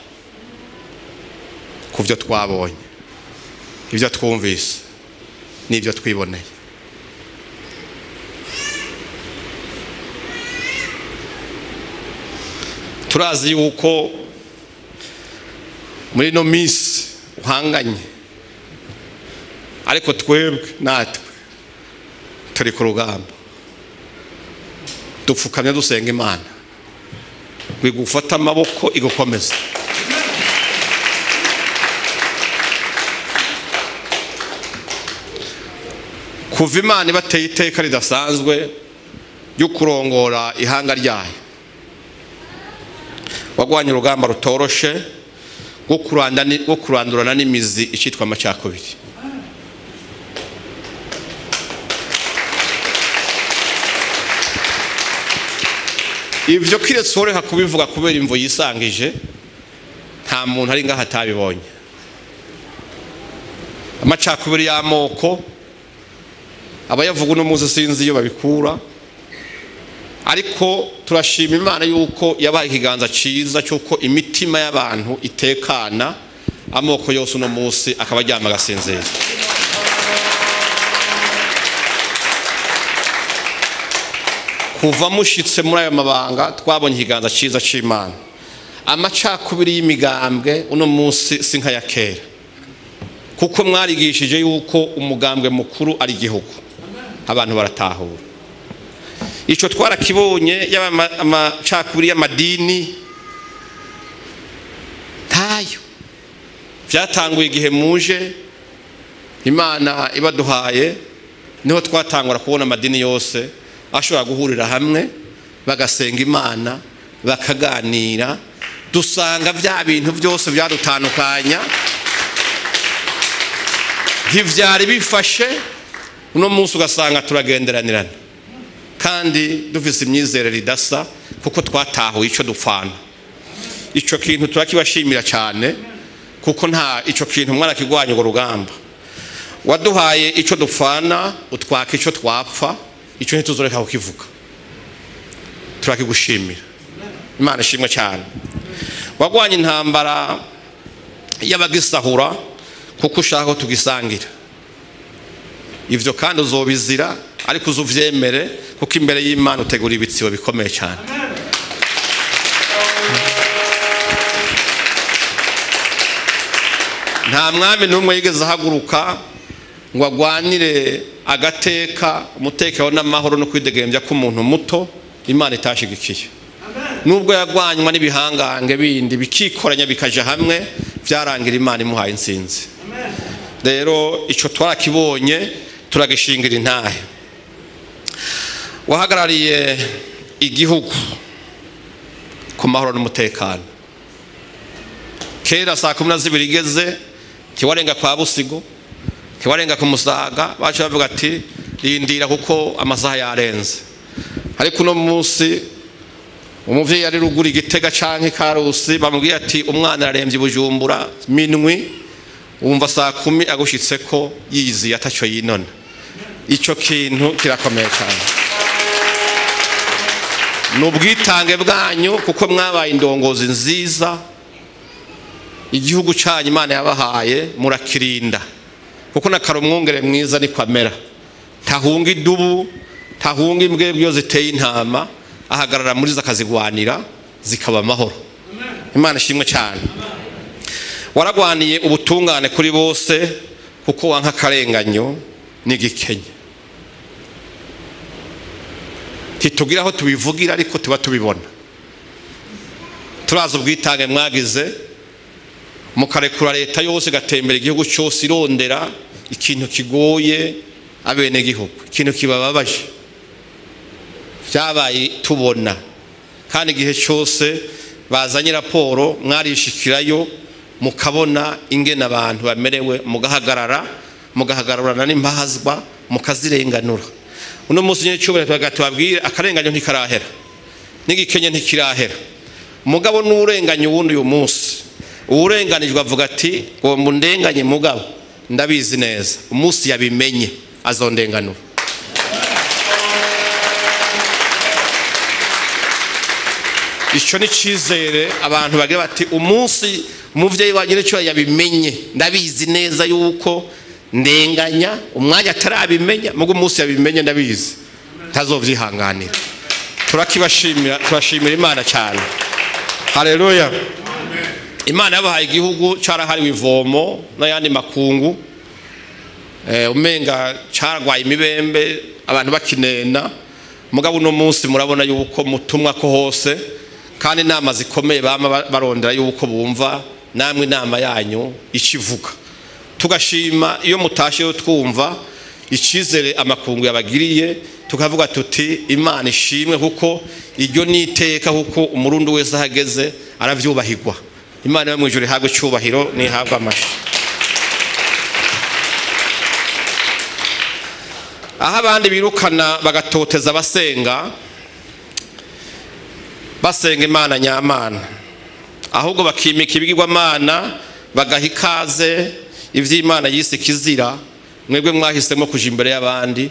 ku byo twabonye, ibyo twumvise n'ibyo twiboneye. Turazi yuko muri no minsi uhanganye, ariko twebwe natwe turi ku rugamba, dupfukamye dusenga Imana ngo igufate amaboko igukomeze. Kuva Imana ibateye iteka ridasanzwe ryo kurongora ihanga ryayo, wagwanye urugamba rutoroshe rwo kurandurana n'imizi icitwa amacakubiri. Ibyo kiretse woreka kubivuga kubera imvo yisangije, nta muntu ari ngaha atabibonye. Amacakubiri y'amoko abayavuga uno munsi sinzi iyo babikura, ariko turashima Imana yuko yabaye ikiganza cyiza cy'uko imitima y'abantu itekana, amoko yose uno munsi akaba aryama agasinzira. Kuva mushitse muri ayo mabanga twabonye ikiganza cyiza cy'Imana. Amacakubiri y'imigambwe uno munsi si nka ya kera, kuko mwarigishije yuko umugambwe mukuru ari igihugu. Abantu baratahura ico twarakibonye, yaba amacakubiri y'amadini tayo vyatanguye igihe muje Imana ibaduhaye, niho twatangura kubona amadini yose ashobora guhurira hamwe bagasenga Imana bakaganira. Dusanga vya bintu byose byadutandukanya ntivyari bifashe. Uno munsi ugasanga turagenderanirana kandi dufise imyizerere idasa, kuko twatahuye ico dupfana. Ico kintu turakibashimira cyane, kuko nta ico kintu mwarakigwanya urwo rugamba. Waduhaye ico dupfana, utwaka ico twapfa, ico ntituzoreka kukivuga. Turakigushimira. Imana ishimwe cyane. Wagwanye intambara y'abagisahura kuko ushaka ko tugisangira. Ivyo kandi uzobizira, ariko uzuvyemere, kuko imbere y'Imana utegura ibitsibo bikomeye cyane. Nta mwami n'umwe yigeze ahaguruka ngo agwanire agateka, umutekano n'amahoro no kwidegembya k'umuntu muto Imana itashigikiye. Nubwo yagwanywa n'ibihangange bindi bikikoranya bikaja hamwe, vyarangira Imana imuhaye intsinzi. Rero ico twarakibonye, turagishingira intahe. Wahagarariye igihugu ku mahoro n'umutekano. Kera saa 12 igeze ntiwarenga kwa Busigo, ntiwarenga ku Musaga, baca bavuga ati rindira kuko amasaha yarenze. Ariko uno munsi umuvyeyi ari ruguru Igitega canke Karusi bamubwiye ati umwana araremvye Bujumbura minwi, wumva saa 10 agushitseko yiziye ataco yinona. Ico kintu kirakomeye cyane. Nubwitange bwanyu, kuko mwabaye indongozi nziza. Igihugu cyanyu Imana yabahaye murakirinda, kuko nakara umwungere mwiza ni kwamera. Tahunga idubu, tahunga imbwebwe iyo ziteye intama, ahagarara muri zakazigwanira zikaba amahoro. Imana ishimwe cyane. Waragwaniye ubutungane kuri bose, kuko wanka akarenganyo n'igikenye. Titugira aho tubivugira, ariko tuba tubibona. Turazi ubwitange mwagize, mukarekura leta yose igatembera igihugu cyose irondera ikintu kigoye abene gihugu, ikintu kibababaje. Vyabaye tubona, kandi igihe cyose bazanye raporo mwarishikirayo, mukabona ingene abantu bamerewe, mugahagarara, mugahagararana n'impahazwa, mukazirenganura. Uno munsi nyine cyubahiro tubabwire akarenganyo ntikarahera, n'igikenye ntikirahera. Mugabo n'urenganye uwundi uyu munsi, uwurenganijwe avuga ati ngo mundenganye mugabo ndabizi neza, umunsi yabimenye azondenganura. Ico ni cizere abantu bagira bati umunsi umuvyeyi wanje nico yabimenye, ndabizi neza yuko ndenganya, umwanya atarabimenya, mugo umunsi yabimenye ndabizi ntazovyihanganira. Turakibashimira, turashimira Imana cyane. Haleluya. Imana yabahaye igihugu carahariwe ivomo n'ayandi makungu, umenga caragwaye imibembe abantu bakinena. Mugabo uno munsi murabona yuko mutumwa ko hose, kandi inama zikomeye bama barondera yuko bumva namwe inama yanyu ikivuga. Tugashima iyo mutashe yo twumva icizere amakungu yabagiriye, tukavuga tuti Imana ishimwe, kuko iryo niteka, kuko umurundi wese ahageze aravyubahirwa. Imana yo mwijuru ihabwe icyubahiro nihabwe amashi. Aho abandi birukana bagatoteza abasenga, basenga Imana nyamana, ahubwo bakimika ibigirwamana bagaha ikaze ivy'Imana yise kizira, mwebwe mwahisemo kuja imbere y'abandi,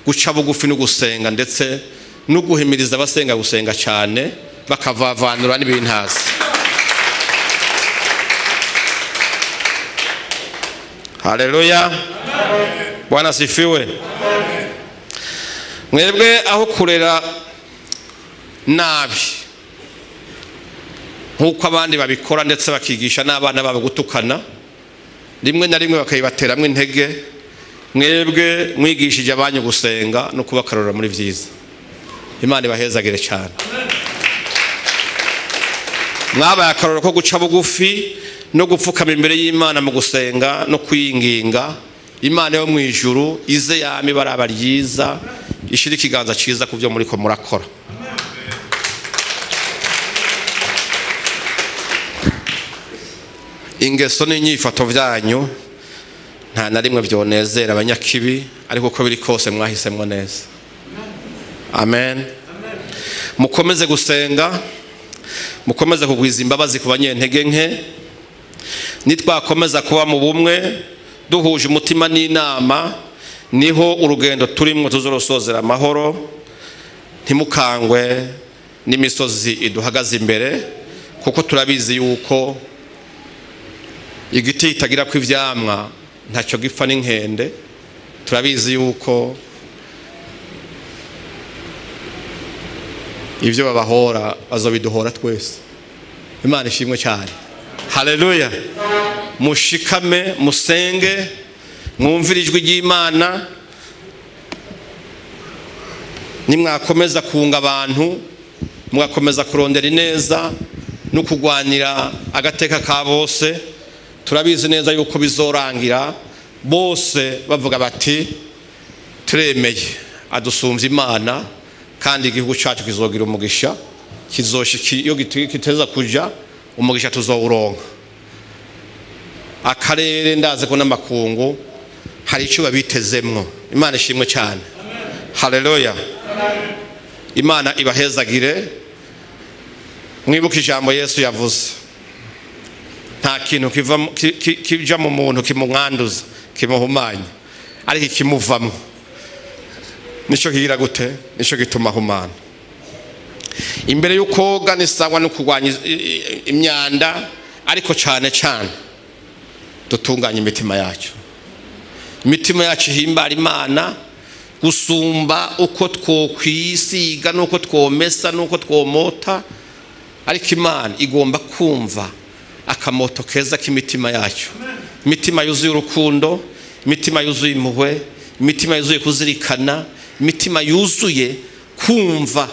guca bugufi no gusenga, ndetse no guhimiriza abasenga gusenga cyane, bakavavanura n'ibintazi. Haleluya. Bwana sifiwe. Mwebwe aho kurera nabi nkuko abandi babikora, ndetse bakigisha n'abana babo gutukana, rimwe na rimwe bakayibateramwe intege, Mwebwe mwigishije abanyu gusenga no kubakarura muri vyiza. Imana ibahezagire cyane. Mwabaye akarorero ko guca bugufi no gupfukama imbere y'Imana mu gusenga no kwinginga. Imana yo mu ijuru ize yami baraba ryiza, ishira ikiganza ciza ku byo muriko murakora. Ingeso n'inyifato vyanyu nta na rimwe vyonezera abanyakibi, ariko uko biri kose mwahisemwo neza. Amen. Mukomeze gusenga, mukomeze kugwiza imbabazi ku banyentege nke. Nitwakomeza kuba mu bumwe duhuje umutima n'inama, niho urugendo turimwo tuzorosozera amahoro. Ntimukangwe n'imisozi iduhagaze imbere, kuko turabizi yuko igiti kitagira ku ivyamwa ntacyo gipfa n'inkende. Turabizi yuko ivyo babahora bazobiduhora twese. Imana ishimwe cyane. Haleluya. Mushikame, musenge, mwumvire ijwi ry'Imana. Nimwakomeza kunga abantu, mwakomeza kurondera ineza no kugwanira agateka ka bose, turabizi neza yuko bizorangira bose bavuga bati turemeye adusumvye Imana, kandi igihugu cyacu kizogira umugisha, kizoshiki iyo kiteza kuja umugisha tuzowuronka. Akarere ndaze ko n'amakungu hari icyo babitezemwo. Imana ishimwe cyane. Haleluya. Imana ibahezagire. Mwibuke ijambo Yesu yavuze, nta kintu kija mu muntu kimumwanduza kimuhumanya, ariko ikimuvamwo nico kigira gute, nico gituma ahumana. Imbere y'ukoga nisangwa no kurwanya imyanda, ariko cyane cyane dutunganye imitima yacu. Imitima yacu ihimbara Imana gusumba uko twokwisiga nuko twomesa nuko twomota, ariko Imana igomba kumva akamoto keza k'imitima yacu. Imitima yuzuye urukundo, imitima yuzuye impuhwe, imitima yuzuye kuzirikana, imitima yuzuye kumva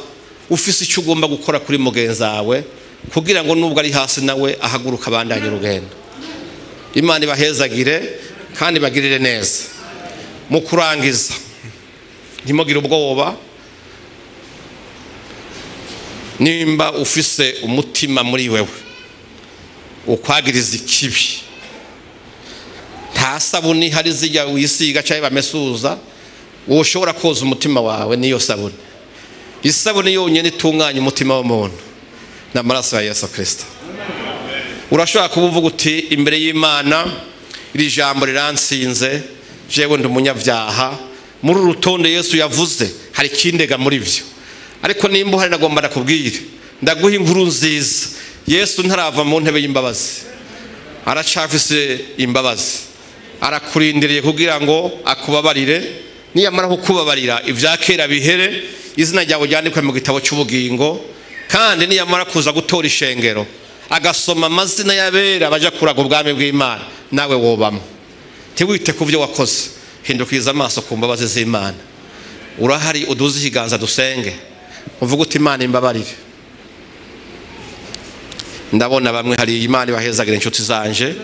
ufise icyo ugomba gukora kuri mugenzi wawe, kugira ngo nubwo ari hasi nawe ahaguruka abandanye urugendo. Imana ibahezagire kandi bagirire neza. Mu kurangiza, ntimugire ubwoba. Nimba ufise umutima muri wewe ukwagiriza ikibi, nta sabuni hari zijya wisiga cyangwa bamesuza, woshobora koza umutima wawe niyo sabuni. Isabuni yonyine itunganya umutima w'umuntu n'amaraso ya Yesu Kristo. Urashobora kuvuga uti imbere y'Imana iri jambo riransinze, jewe ndi umunyabyaha. Muri urutonde Yesu yavuze hari kindega muri byo, ariko nimba uhari nagomba nakubwira, ndaguha inkuru nziza. Yesu ntarava mu ntebe y'imbabazi, aracafise imbabazi, arakurindiriye kugira ngo akubabarire. Niyamara kukubabarira ibya kera bihere, izina ryawe ryandikwe mu gitabo cy'ubugingo. Kandi niyamara kuza gutora ishengero agasoma amazina y'abera baja kuraga ubwami bw'Imana, nawe wobamo. Ntiwite ku byo wakoze, hindukiza amaso ku mbabazi z'Imana. Urahari, uduze ikiganza dusenge, uvuge uti Imana imbabarire. Ndabona bamwe hari Imana ibahezagire inshuti zanje.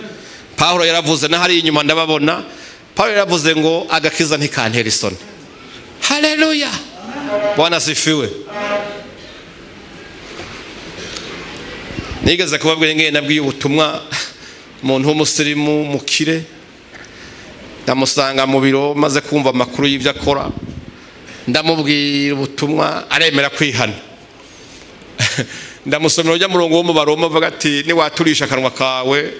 Paulo yaravuze, na hari inyuma ndababona. Paulo yaravuze ngo agakiza ntikantera isoni. Haleluya. Bwana sifiwe. Nigeze kubabwira ngene nabwiye ubutumwa umuntu w'umusirimu mukire, ndamusanga mu biro maze kumva amakuru y'ibyo akora, ndamubwira ubutumwa aremera kwihana. Ndamusomera ujya murongo wo mu Baroma avuga ati niwaturisha akanwa kawe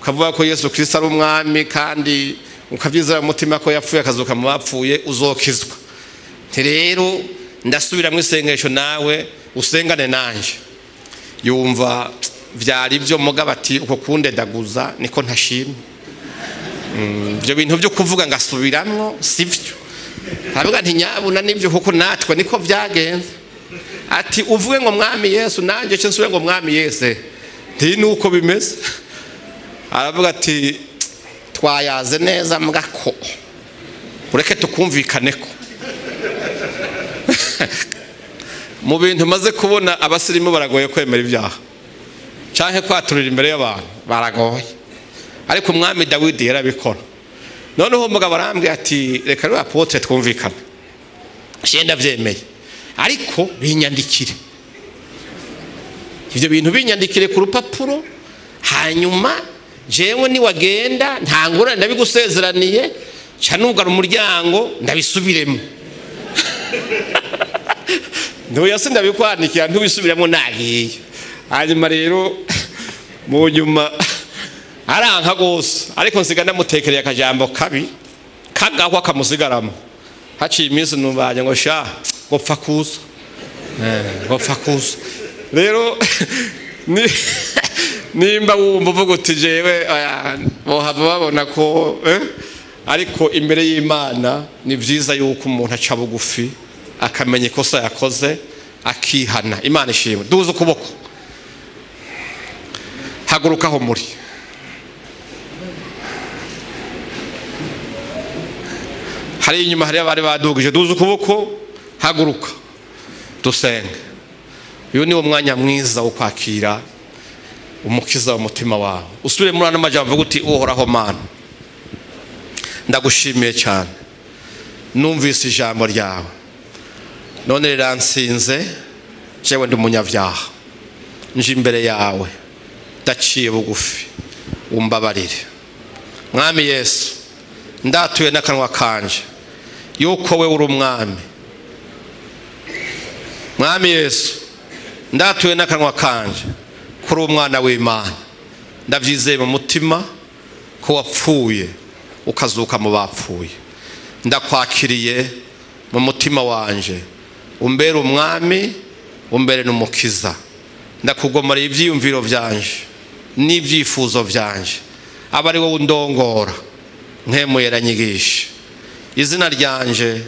ukavuga ko Yesu Kristo ari umwami kandi ukabyizera umutima ko yapfuye akazuka mu bapfuye uzokizwa. Nti rero ndasubira mu isengesho nawe usengane nanje. Yumva vyari byo mugabo ati uko kundedaguza niko ntashimye. Ibyo bintu byo kuvuga ngasubiramwo sivyo. Aravuga nti nyabuna nivyo kuko natwe niko vyagenze. Ati uvuge ngo mwami Yesu nanje cyo nsubire ngo mwami Yesu. Nti nuko bimeze. Aravuga ati twayaze neza mbwa ko. Ureke tukumvikane ko mu bintu maze kubona abasirimu baragoye kwemera ibyaha canke kwaturira imbere y'abantu baragoye, ariko umwami Dawidi yarabikora. Noneho umugabo arambwira ati reka rero apotre twumvikane, je ndavyemeye ariko binyandikire ivyo bintu, binyandikire ku rupapuro, hanyuma jewe niwagenda nta ngorane ndabigusezeraniye, ca nugara umuryango ndabisubiremo. Ntuya sindabikwandikira ntubisubiremo nagiye. Hanyuma rero mu nyuma aranka gose, ariko nsiga ndamutekereye akajambo kabi kagahwa kamusigaramo. Haciye iminsi numvanye ngo sha gopfa kuza, gopfa kuza. Rero nimba wumva uvuga uti jewe bohava babona ko ariko imbere y'Imana ni vyiza yuko umuntu aca bugufi akamenya ikosa yakoze akihana. Imana ishimwe. Duza ukuboko, haguruka aho muri. Hari inyuma hari abari badugije, duza ukuboko, haguruka dusenge. Uyu ni umwanya mwiza wo kwakira umukiza w'umutima wawe. Usubire muri ano majambo uvuga uti Uhoraho Mana, ndagushimiye cyane, numvise ijambo ryawe none riransinze, jewe ndi umunyabyaha, nje imbere yawe ndaciye bugufi, umbabarire. Mwami Yesu, ndatuye n'akanwa kanje yuko we uri umwami. Mwami Yesu, ndatuye n'akanwa kanje kuri umwana w'Imana, ndavyizeye mu mutima ko wapfuye ukazuka mu bapfuye. Ndakwakiriye mu mutima wanje, umbere umwami, umbere n'umukiza. Ndakugomora ivyiyumviro vyanje n'ivyifuzo vyanje, aba ari wowe undongora, nkemuye ranyigisha. Izina ryanje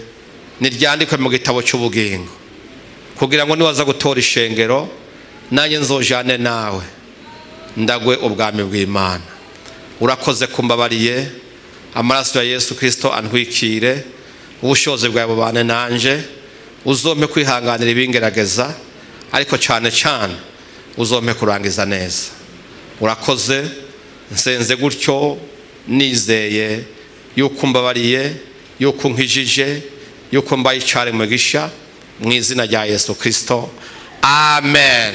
niryandikwe mu gitabo cy'ubugingo, kugira ngo niwaza gutora ishengero nanjye nzojane nawe, ndagwe ubwami bw'Imana. Urakoze kumbabariye, amaraso ya Yesu Kristo antwikire, ubushobozi bwawe bubane nanje, uzompe kwihanganira ibingerageza, ariko cyane cyane uzompe kurangiza neza. Urakoze, nsenze gutyo nizeye yuko mbabariye, yuko nkijije, yuko mbaye icare mu gisha, mu izina rya Yesu Kristo, amen.